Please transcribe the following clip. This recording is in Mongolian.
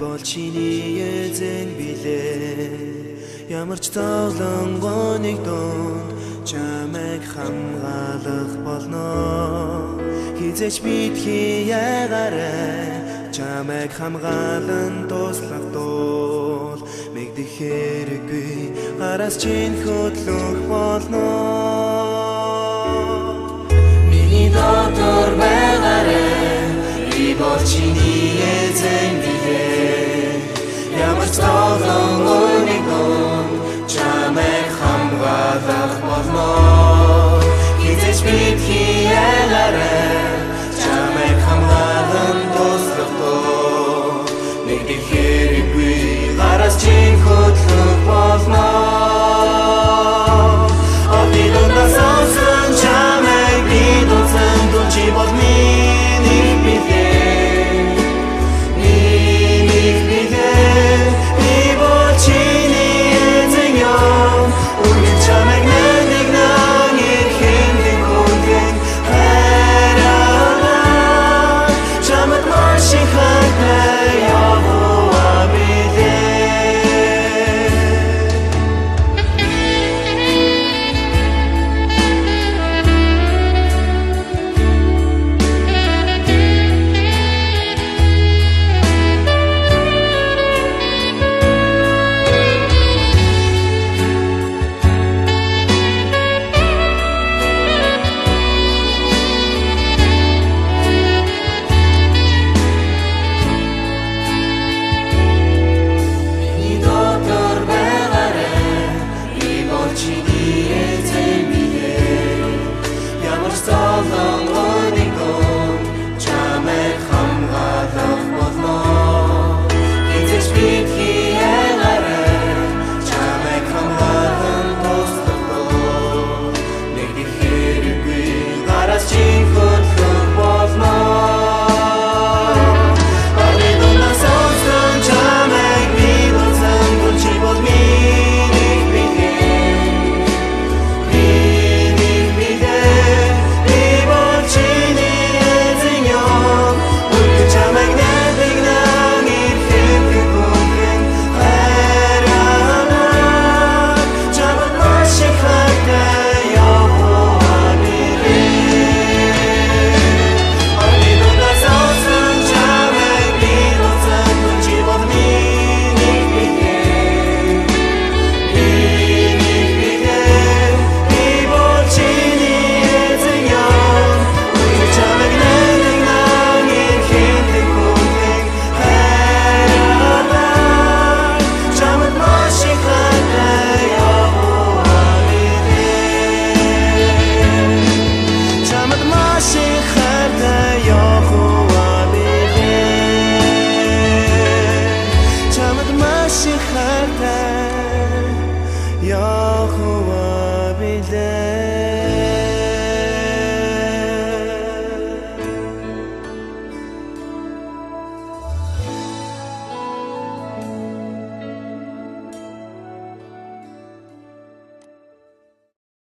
бол чиний эзэн билээ. Ямар ч зовлонгойг донд чамайг хамгаалах болно. Хизээч битгий ягарай, чамайг хамгаалан туслах тул мэгдэх хэрэггүй, гараас чинь хөдлөх болно. Миний дотор байгаарай, би бол чиний эзэн билээ. Ямар ч зовлонгойг донд чамайг хамгаалах болно. Хизээч битгий ягарай, чамайг хамгаалан туслах тул мэгдэх хэрэггүй.